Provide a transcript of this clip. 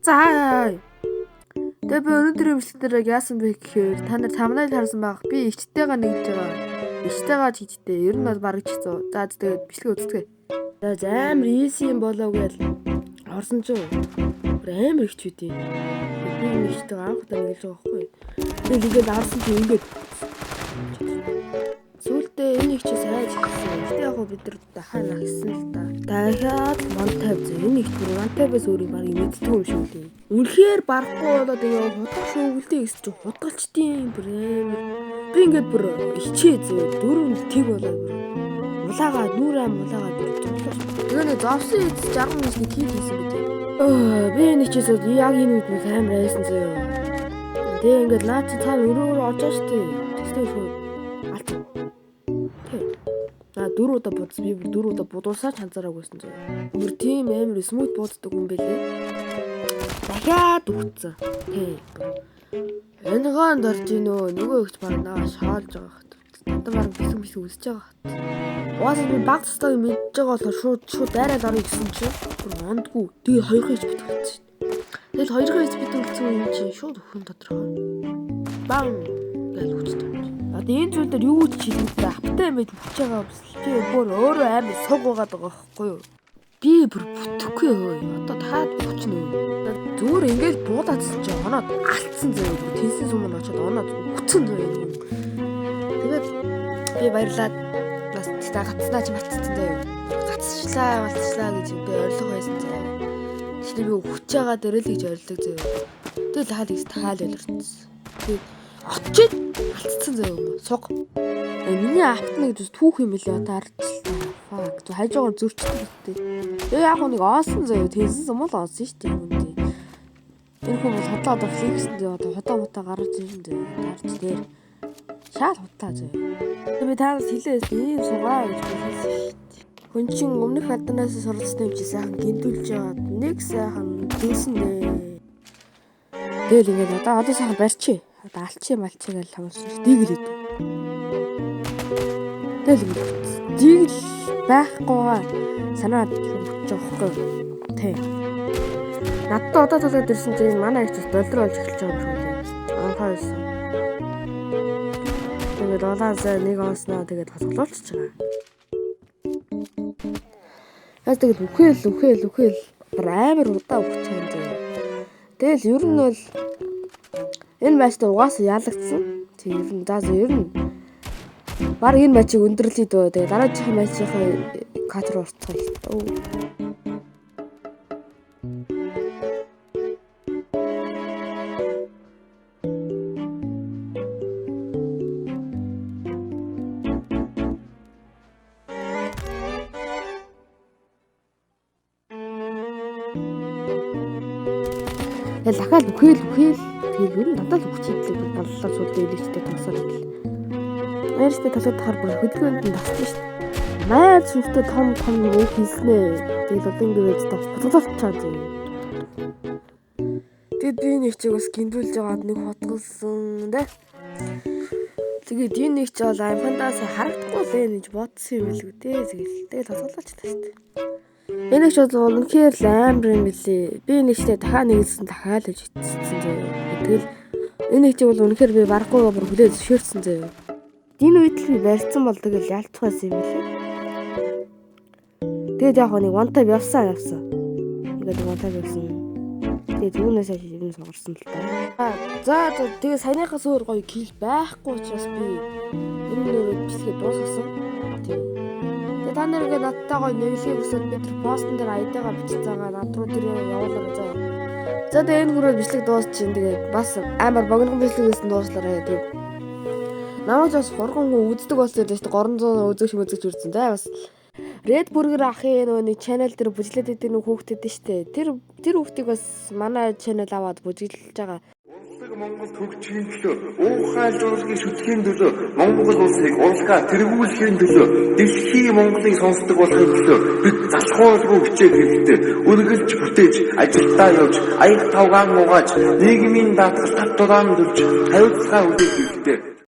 За. Тэгээ би өнөөдрийн бичлэг дээр яг яасан бэ гэхээр та нар thumbnail харсан байх. Би эгчтэйгээ нэглэж байгаа. Эгчтэйгээ ч гэжтэй. Ер нь бол бараг ч хэцүү. За, тэгээд бичлэг үздэгэ. За, амар easy юм болоо гээл орсон ч бүр амар эгч үгүй. Би энэ эгчтэйгээ анх удаа нэглэж байгаа байхгүй. Тэгээд ингээд орсон чи ингээд сүүлдээ энэ эгчээс айж эхэлсэн. Гэтэ яг бид нар дахиад нагсан л та. Дахиад one tap зөө. Энэ эгч бүр one tap-аас өөрийг барыг мэддэг юм шиг үлээ. Үнэхээр барахгүй болоод ингээ худал шүүгэлтэй гэсэн чи худалчдын бүр амар. Би ингээд бүр ичээ зөө. Дөрөв тэг болоод бүр улаагаа нүүр аим улаагаа бүр цуглуулж. Тэгээ нэг зовсон эз 60 мис нэг хит хийсэн бэ. Би энэ эгчээс яг энэ үед нэг амар айсан зөө. Тэгээ ингээд наа чи цаана өрөөр орж байгаа штэ. Тэгсэн шууд алт. Тэ. За, дөрөв удаа будсан. Би бүр дөрөв удаа будуулсаа ч анзаараагүйсэн зөө. Бүр тийм амар smooth бууддаг юм бэлээ. Дахиад үхсэн. Тэ. Энгоонд орж ийн өө. Нөгөө эгч баг наа шоолж байгаа хат. Надад баг бисэг бисэг үсэж байгаа хат. Угаасаа би баг тастайг мэдж байгаа болохоор шууд шууд дайраад орё гэсэн чинь бүр ондгүй. Тэгээ хоёрхан HP үлдсэн шүү дээ. Тэгэл хоёрхан HP үлдсэн юм чинь шууд өхөн тодорхой. Бам гэж үхчихсэн юм чи. Одоо энэ зүйл дээр юу ч хэлэхгүй аптай байж үхэж байгаа бас би бүр өөрөө амар суг байгаад байгаа байхгүй юу? Би бүр бүтэхгүй хөө. Одоо таад бүчнэ үү? Зүгээр ингээд буудаадсан чи оноод алдсан зөө. Тэнсэн сум нь очоод оноод үхсэн зөө. Тэгээд би баярлаад бас та гацснаа чи мартцсан зөө. Гацчлаа, малтчлаа гэж би ойрлох байсан зөө. Тэгэхээр би үхэж байгаа дээр л гэж ойрлог зөө. Тэгэл хаал их таал ойлорцсон. Тэгээд очиж алдсан зөө юм. Суг. Миний автна гэж түүх юм билээ одоо ардчлаа. Fuck. Зү хажуугаар зөрчдөг гэдэг. Тэгээ яг нэг оолсон зөө. Тэнсэн сум л оолсон шүү дээ юм дээ. Энэ хүн бол хотлоо одоо flex эн дээр одоо худаа мутаа гаргаж ирэн зөө. Тарч дээр. Шаал худлаа зөө. Тэгээ би таанаас хэлээс ийм сугаа гэж би хэлсэн шүү дээ. Хүн чин өмнөх алданаас суралцсан юм чи сайхан гинтүүлж яваад нэг сайхан дүүсэн дээ. Тэгэл ингээд одоо сайхан барьчих. Одоо алчи малчи гэж хамарсан чи дийгэл идэв. Тэгэл ингээд дийгэл байхгүйгаа санаад шүмжиж байгаа байхгүй. Тэ. Надад одоо толгойд ирсэн чинь манай эгч бас доллар болж эхэлж байгаа юм шиг үлээ. Анхаа байсан. Тэгээд улаасаа нэг онсноо тэгээд хосголуулчих байгаа. Яг тэгэл үхэл үхэл үхэл бүр амар удаа үхэж байгаа юм заяа. Тэгэл ер нь бол энэ матч дээр угаасаа ялагдсан. Тэг ер нь за ер нь баг энэ матчийг өндөрлөе дөө. Тэгээ дараагийн матчийнхаа кат руу орцгоё. Тэгэл дахиад үхэл үхэл тэгэл ер нь дандаа л үхчих идлээ боллоо сүлдээ илэгчтэй тусаад идэл. Баяртай талаад бүр хөдөлгөөнд нь тассан шүү дээ. Майд сүртэй том том үг хийснэ. Тэгэл одоо ингэж хутгалцаа зөө. Тэгээд би нэг чиг бас гиндүүлж байгаад нэг хутгалсан дээ. Тэгээд энэ нэг ч бол амфандаас харагдахгүй л ээ гэж бодсон юм билүү дээ. Тэгэл хутгалаач таа шүү дээ. Энэ ч бол үнэхээр л амар юм билий. Би нэг чтэй дахиад нэгэлсэн дахиад л гэж итсэн зөө. Тэгэл энэ нэг чи бол үнэхээр би барахгүйгаа бүр хүлээж зөвшөөрсөн зөө. Энэ үед л би барьцсан бол тэгэл ялцах байсан юм билий. Тэгээд яг нэг one tap явсан явсан. Ингээд one tap явсан. Тэгээд үүнээс хойш ер нь сугарсан л та. За, тэгээ саяныхаас өөр гоё kill байхгүй учраас би энэ нөрөө бичлэгээ дуусгасан. Тийм. Тэгээ та нар ингээд надтай гоё нэглэхийг хүсвэл бид тэр постн дээр ID-гаа бичиж байгаа над руу тэр явуулаарай заа. За, тэгээ энэ хүрээ бичлэг дуусчин. Тэгээд бас амар богинохон бичлэг гэсэн дууслаарай. Тэгээд намайг бас хурган хүн үздэг болсон юм шүү дээ. 300 үзэгч үзэгч үрсэн. За, бас Red Burger ахын нөгөө нэг channel дээр бүжиглээд байдаг нэг хүүхдэд нь шүү дээ. Тэр хүүхдийг бас манай channel аваад бүжиглэж байгаа. Улсыг Монгол хөгжихийн төлөө, уухай жуулгийн шүтгэхийн төлөө, Монгол улсыг урлагаа тэргүүлэхийн төлөө, дэлхийн Монголыг сонсдог болохын төлөө бид залхуургүй хичээх хэрэгтэй. Үргэлж бүтээж, ажилдаа явж, аяг тавгаан угааж, нийгмийн даатгал татвараа төлж, хариуцлага хүлээх хэрэгтэй.